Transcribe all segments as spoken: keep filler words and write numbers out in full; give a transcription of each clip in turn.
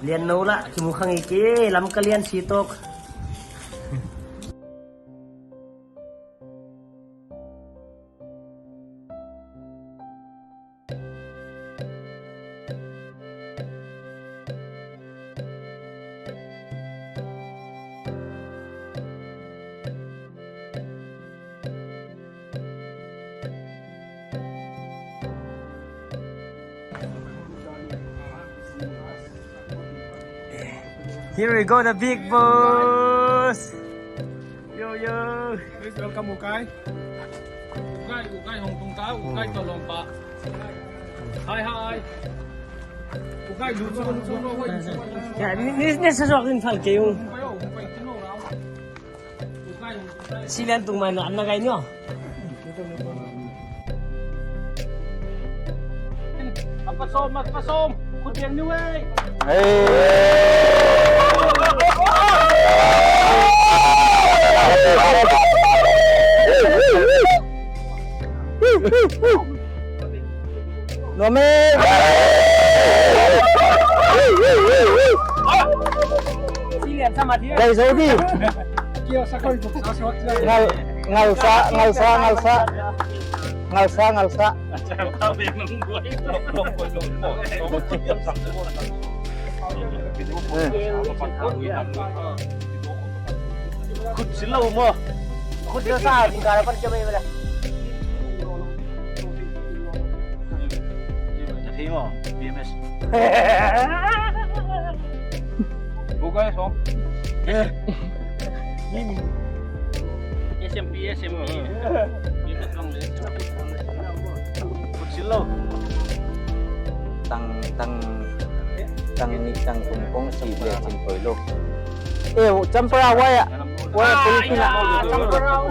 Lian nou la, kimu khang i ke, Lamka lian si tok. Here we go, the big boss. Yo, yo. Please welcome U Kai. U Kai, U Kai hong tung ta, U Kai tawlompa. Hi, hi. U Kai, lu chu, lu chu, lu chu. Ya, ni, ni, ni sa sok din fal ke yung. Silian tung mai na, an na kai nyo. Apa som, apa som. Khut biang ni wei. Hey. Nome. Silian sama dia. Guys, Odi. Ngal, ngal sa, ngal sa, ngal sa. Ngal sa, ngal sa. Khut silo mo. Khut na sa, tingkala pan kya mai bala. Thei mo, B M S. Bukan so. S M P, S M P. Khut silo. Tang, tang, tang ni, tang kung kung si le chin koi lo. Eh, champara waya. Waya police na. Champara.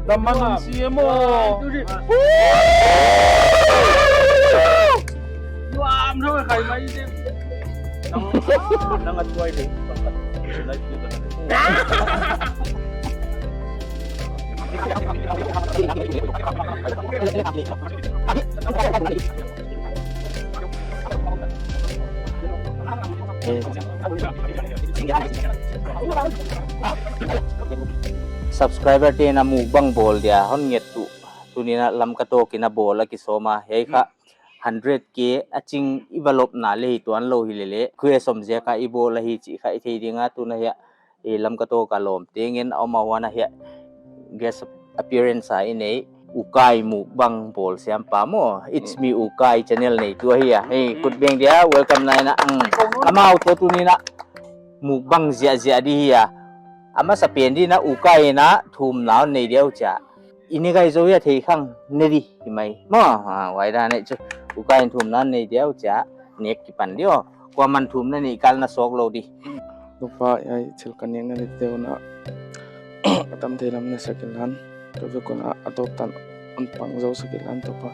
Damang C M O. Nang a tuai le. Subscriber te'n a mukbang bawl dia hon nget uh. Tuni'n a Lamka Talk in a bawl a kisawm a, hiai kha hundred K a ching i va lopna le hi tuan lou hi lele. Khuai som ziak a i bawl a hi chih kha i thei ding a, tun a hiai, eh, Lamka Talk a lawmte ngen a om a, huan a hiai guest appearance a i nei U Kai mukbang bawl siampa maw. It's me U Kai channel neitu ahi a. Hei, khut beng dia, welcome na in a. Amau toh tuni'n a mukbang ziahziah di hi a. A masapen di'n a U Kai in a thumna nei diau chia. I ne gai zou a thei khang ne di hi mai. Maw, ah, huai dan ahi chu. U Kai in thumna nei diau chia. Nek kipan di aw. Kuaman thumna neih kal na sawk lou di. Toupa, hiai thil ka nekna di teuh na. A tam thei lam ne sak inla. Ka vek un a, a tawp tan hon pang zou sak inla Toupa.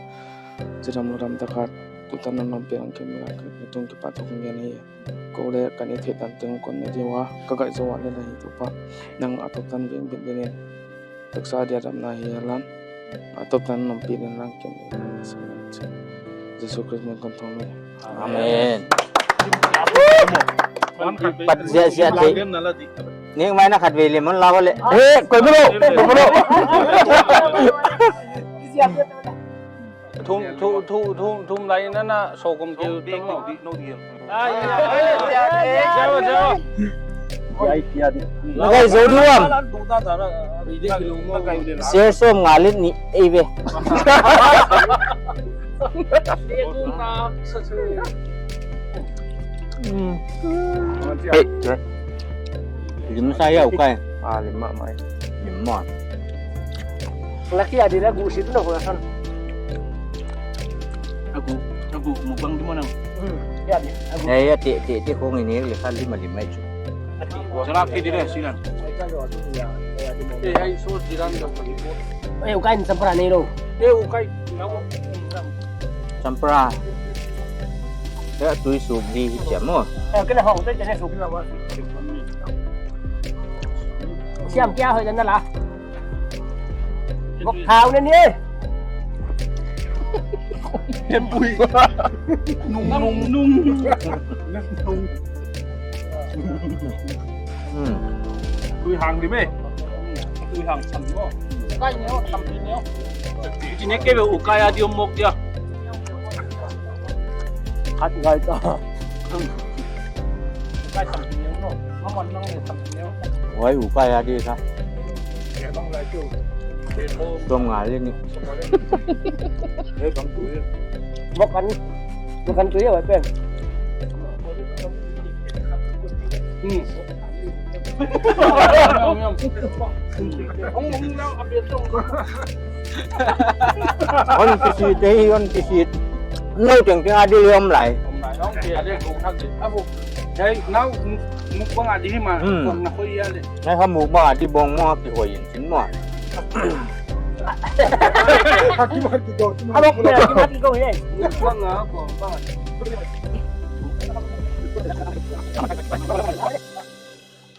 Chidam lam ta khat. Tutan na lam pe ang kem ya. Ka tung kipat tuk ngen hi. Kou le ka ne thei tan teng kon ne di ua. Ka gai zou a le lai Toupa. Nang a tawp tan beng beng le ne. Taksa dia damna hi lan. A tawp tan nompi len lang kem. Jesu Christ min kon thong le. Amen. Pat ziahziah thei. Ning mai na khat vei le mon la le. He, koi bro, koi bro. Thum, thu, thu, thum, thum lai na na so kom ki. Ai, ai, ai, ai, ai. Gai zou di uam. Share sawm nga leh nih ei ve. Mm. Hey, hey. Lim sa ya U Kai. Ah, lim mah mai. Lim mah. Laki adi na gu sit no ko san. Aku, aku mukbang di mana? Hmm, ya di. Aku. Eh, ya, te, te, te kong ini le kali mali mai chu. Jarak ke dire sinan. Eh, hai so jiran da ko. Eh, u kai in champra nei lou. Eh, u kai. Champra. Ya, tui suk di hi chiam maw. Eh, kena hong te kena suk. Siam kia hoi dan la. Bok thau ne ni. Em bui. Nung, nung, nung. Nung. Hmm. Tui hang di me. Tui hang san mo. Kai neo, tam neo. Chi ne ke be u kai a di om mok dia. Khat ngai ta. U kai tam neo no. Ma mon nang ne tam neo. Wai u kai a di sa. Tuam ngai le ni. Mok kan, mok kan tui a wai pen. Hmm. On kisit, eh, on kisit. Nau teng teng a di le om lai. Om lai, om lai, a le ko thak di. A bu. Hei, nau, mu-, mukbang a di ma, hmm, kon na khoi a le. Nai ha mukbang a di bong mo ki hoi in sin mo. A bok pe, a ki ma ki ko he. Mukbang a, mukbang a.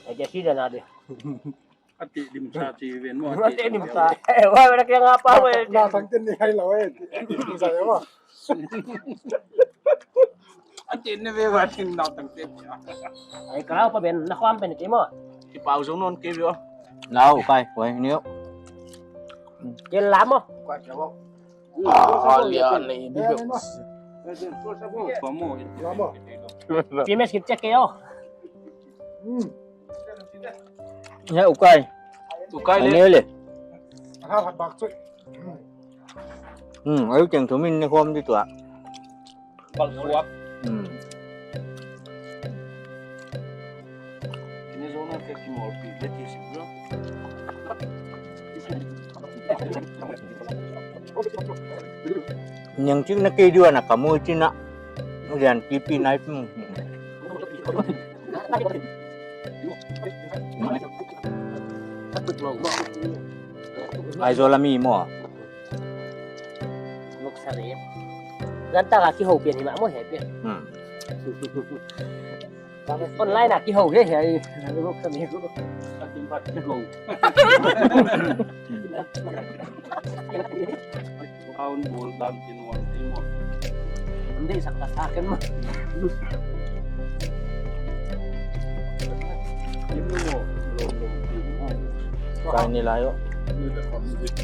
Ai, ke si dan a di. A ti dim sa ti ven mo, a ti dim sa. Eh, wa, wa, kya nga pa, we. Na tang ten ni hai lo, eh. Dim sa, eh, wa. A ti ne ve wa tin na tang ten. Ai, ka pa ben, na kham pen ke mo. Ki pau zong non ke vio. Lau, kai, wai, ni. Ke la mo. Kwa cha mo. Ah, lia nei, bi. Kwa mo. Kwa mo. Ti mes kit check ke yo. Hmm. Ya, u kai. U kai le. Ani le. Aha, hat bak chui. Hmm, ai teng thu min ne khom di tua. Bal suak. Hmm. Ni zo na ke ki mol pi le ti si bro. Niang chik na ke diua na ka mu china. Lian pi pi nai pi. Aizawl a mi maw. Muk sa re. Zan ta ka ki ho pian hi ma mo he pian. Hmm. Online a ki ho he he. Muk sa re ko. Ka tin pat ki ho. Kaun bol dan tin wan tin wan. Ndei sak ka sa ken ma. Lim mo, lo, lo, lo. Kai ni lai o.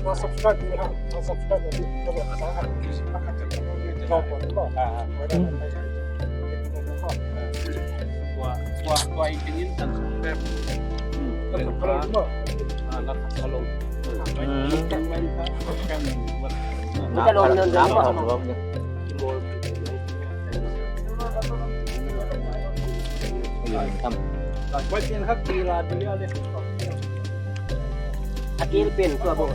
Wa subscribe ni ha, wa subscribe ni. Wa, wa, wa, i tingin tan subscribe. Hmm. Ah, nak kalau. Hmm. Kan. Nak kalau nak. Tam. A kil pen tua bo.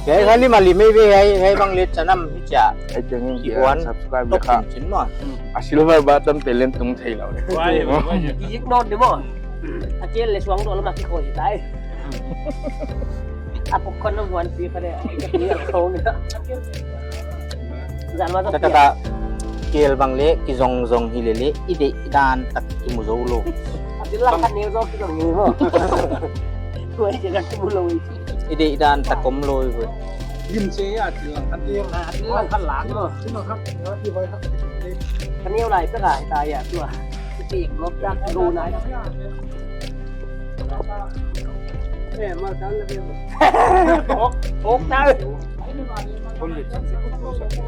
Kei kha ni mali mai ve hai, hai bang let chanam hi cha. Ai tengin ki wan subscribe le kha. Chin ma. A silver button pelen tung thei lo. Wai, wai, wai. Ki ignore di mo. A kil le suang do lo ma ki khoi tai. A pok kon no wan pi kha le. Ai ka ni khong ni. Zan ma ta ta. Kel bang le ki zong zong hi le le i deih dan tak ki mu zo lo. A bil lang khat neu zo ki zong neu ho. Tuai ki zong ki mu lo i. I deih dan tak om lo i ho. Lim se a bil lang khat neu. A bil lang khat lang lo. Bil lang khat neu ki vai khat. Ka neu lai ka gai ta ya tua. Ki lop dak lo nai. Eh, ma dan le. Tok, tok na.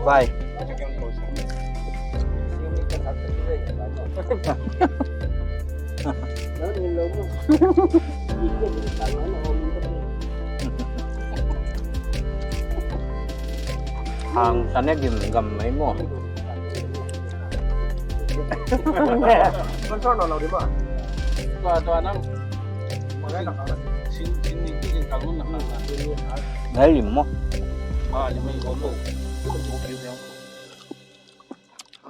Vai. Hang tane gim gam mai mo. Kon son lo di ma. Tua, tua nam. Sin, sin ni ki sin kalun na. Ngai lim mo. Ba lim mo.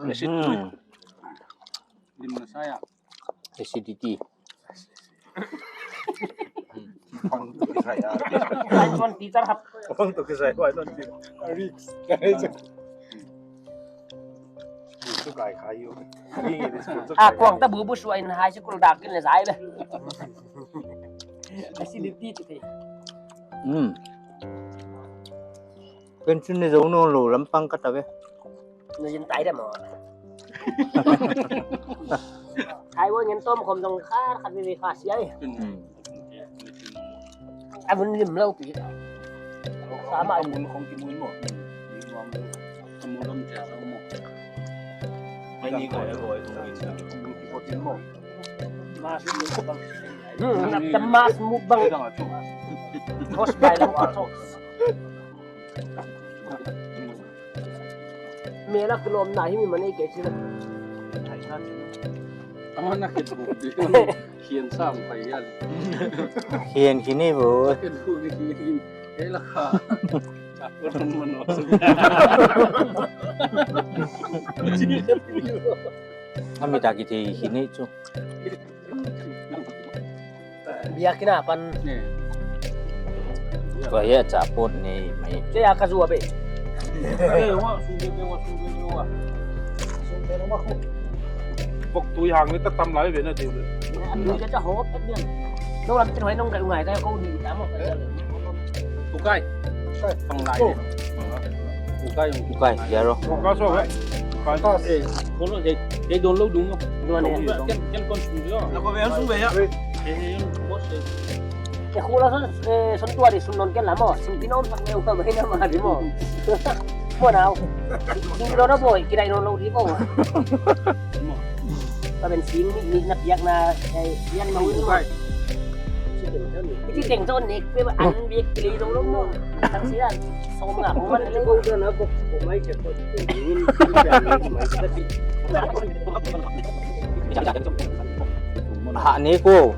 Acid. Hmm. Lim na saya. Acidity. Ai, tuan teacher hap. Kong tu kisai, wai tuan teacher. Risk. School chu kai khai u. Ni ni school chu Ah, kai kuang ta bu bu suai in high school dak kin le zai le. Acidity tu te. Hmm. Ken chun ne zo nawn lou lampang ka ta ve. Nui in tai de mo. Khai wo ngen tom khom zong kha kha ve ve kha sia e. Hmm. A mun lim lou pi. Sa ma mun khong ki mun mo. Mun lam cha mo. Mai ni ko ko ko. Mun ki ko mo. Hmm, na ta mas mukbang. Host by the water. Mela kulom na hi mi mane ke chila. Ama na ke bu. Hian sam pai yan. Hian kini bu. Ke bu ni hian. Hela kha. Chapur man man. Ami ta ki te kini chu. Biakinn a pan. Ko hia cha pot nei mai. Che a ka zu a be. Vok tui hang ni ta tam lai ve na deu le. An ni ka cha hop tak diam. No lam tin hoi nong ka ngai ta ko ni ta mo. Tukai. Pang lai. Tukai. Tukai, ya ro. Tukai so. Tukai. Eh, ko lo, they, they don't lo dung. Duan ni. Ken, ken kon sung yo. Ako ve sung ve ya. Eh, eh, boss. Eh, ko la son, eh, son tua di sun non ken la mo. Sing pinom sak ne u ka mai na ma di mo. Mo nau. Sing lo na boy, kira ino lo di mo. Ka ben sing ni, ni na piak na, eh, piak na u. Tukai. Iti teng zon nek pe an biak kili zong lo mo. Tang sian. Som nga ko man le ko na ko ko mai che ko. Ha ni ko.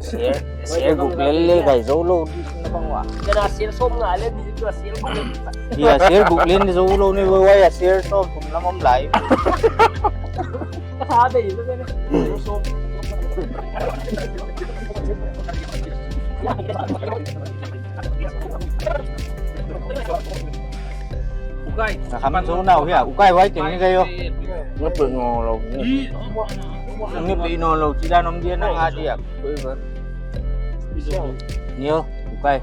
Sel, sel guk lel le kai zo lo na bang wa. Kana sel som nga le ni ko sel guk. Ya sel guk lel zo lo ni wa ya sel som kum lam om lai. Ka sa de i le ne. Ukai. Na kam zo nau hia. Ukai wai teng ni ka yo. Nga pe ngo lo. Ni pe no lo. Chi da nom dia na nga dia. Nio, ukai.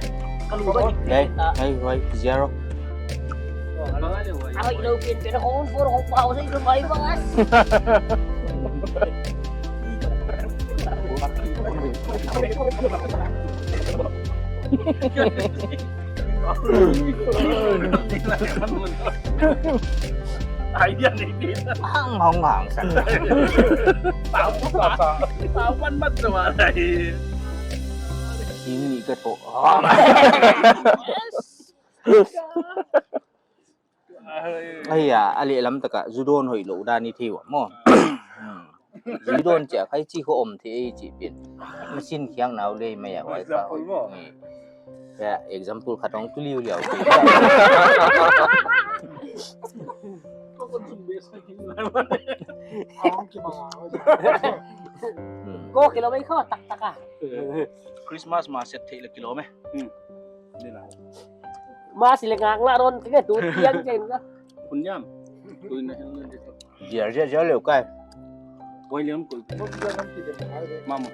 Dai, hai, hai, zero. Ai, lo pin pin hon for hon pau sai ko mai bas. Idea ni dia. Hang hong hang san. Tahu apa? Tahu apa mat sama lagi. Ini ka to. Ai ya, a lehlam taka zu dawn hoihlou dan i thei ua maw. Zu dawn chia khai chi kho om thei chi pin. Machine khiak nau lei mai a wai ka. Ya, example khat hong tu liu liau. Ko kilo mai kho tak tak a. Christmas ma set thei le kilo me. Ma si le ngak la ron ke tu tiang chen ka. Kun yam. Kun na. Jia jia jia leu kai. Wai liam kun. Mama.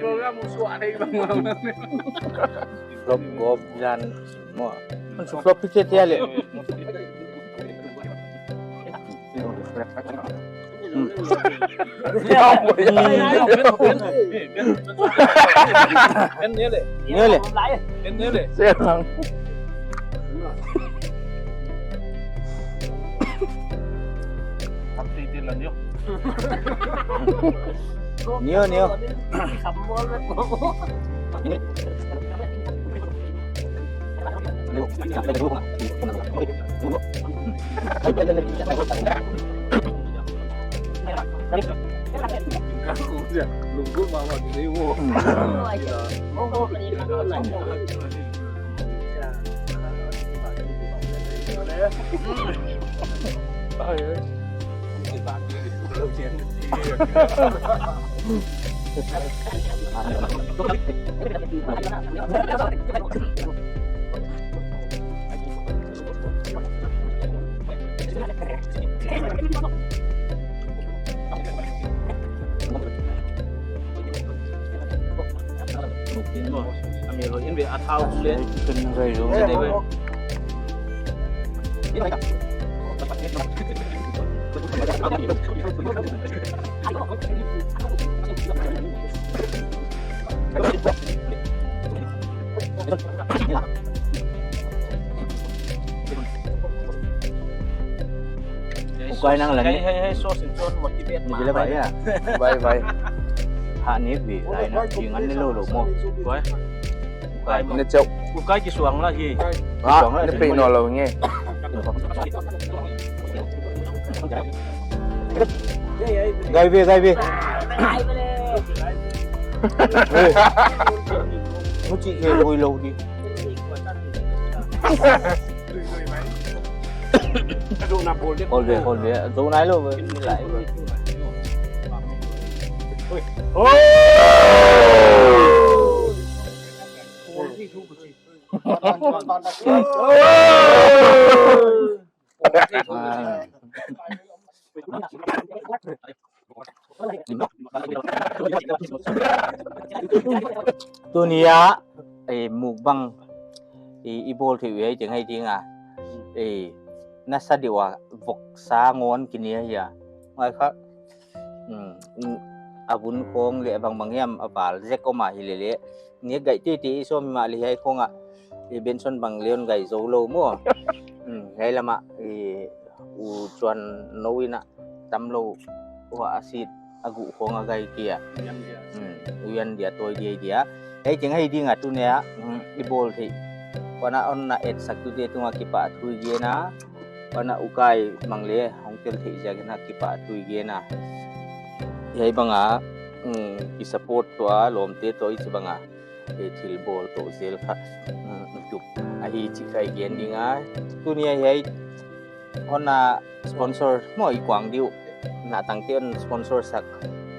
Program musuh ada bang. Gop gop jan mo. Suplop picture dia le. Ni le. Ni le. Nio, nio. Ukai nang lagi. Hei, hei, hei, so sin chon motivate. Ni bila ba ya. Bye, bye. Ha ni bi, lai na, jingan ni lo lo mo. Ukai. Ukai ni chau. Ukai ki suang la hi. Ha, ni pe no lo nge. Gai ve, gai ve. Hei. Mu chi ke ui lo di. Hold ve, hold ve. Zo nai lo ve. Lai ve. Tuni a, eh, mukbang, eh, i bawl theih uh hiai teng hi ding a. Eh, na sa deuh a voksa ngawn ki ne hi a. Ngai kha, mm, mm, a vun khawng leh bangbang hiam a val zek om a hi lele. Nek gaih teitei i sawm mah leh hiai khawng ah, eh, Benson bang leh hon gaih zou lou maw. Mm, hiai lam ah, eh, u chuan nou in a tam lou, ua a sit a guh khawng a gaih kia. Mm, u yan dia toi dia dia. Hiai teng hi ding a tuni a, mm, i bawl theih. Huan a hon na etsak tute tung a kipahthu i gen a. Huan a Ukai mang leh hong tel theih ziak in a kipahthu i gen a. Hiai bang a, mm, ki support toh a, lawmte toh i chi bang a, eh, thil bawl toh zel kha, mm, tup ahi chih kha i gen ding a. Tuni a hiai hon na sponsor maw i kuang diu. Na tangte hon sponsor sak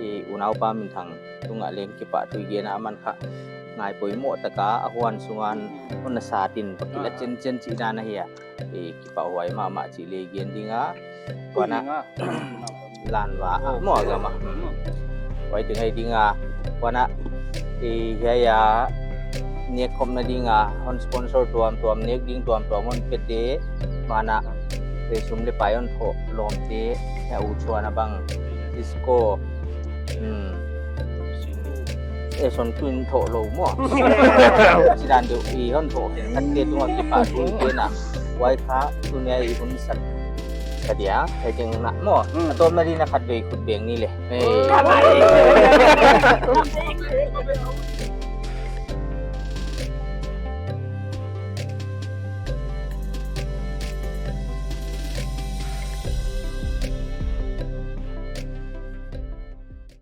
i unaupa Minthang tung a leng kipahthu i gen a, aman kha ngai poimoh tak a a huan sung a hon na sat in va kilak chenchen chih dan ahi a. Eh, kipahhuai mahmah chih leng i gen ding a. Huan a Lanva, ah, maw a gam a. Huai teng hi ding a. Huan a, eh, hiai a nek khopna ding a hon sponsor tuamtuam, nek ding tuamtuam hon pete. Huan a, eh, sum leh pai hon thoh lawmte, hiai u chuan a bang, Cisco. Hmm. Eh, son tuin thoh lou maw. Chih dan deuh i hon thoh khenkhatte tung a kipahthu i gen a. Huai kha tuni a i hun sak ka dia, hiai teng na maw. Hmm. A tawpna ding a khatvei khut beng ni leh. Hey.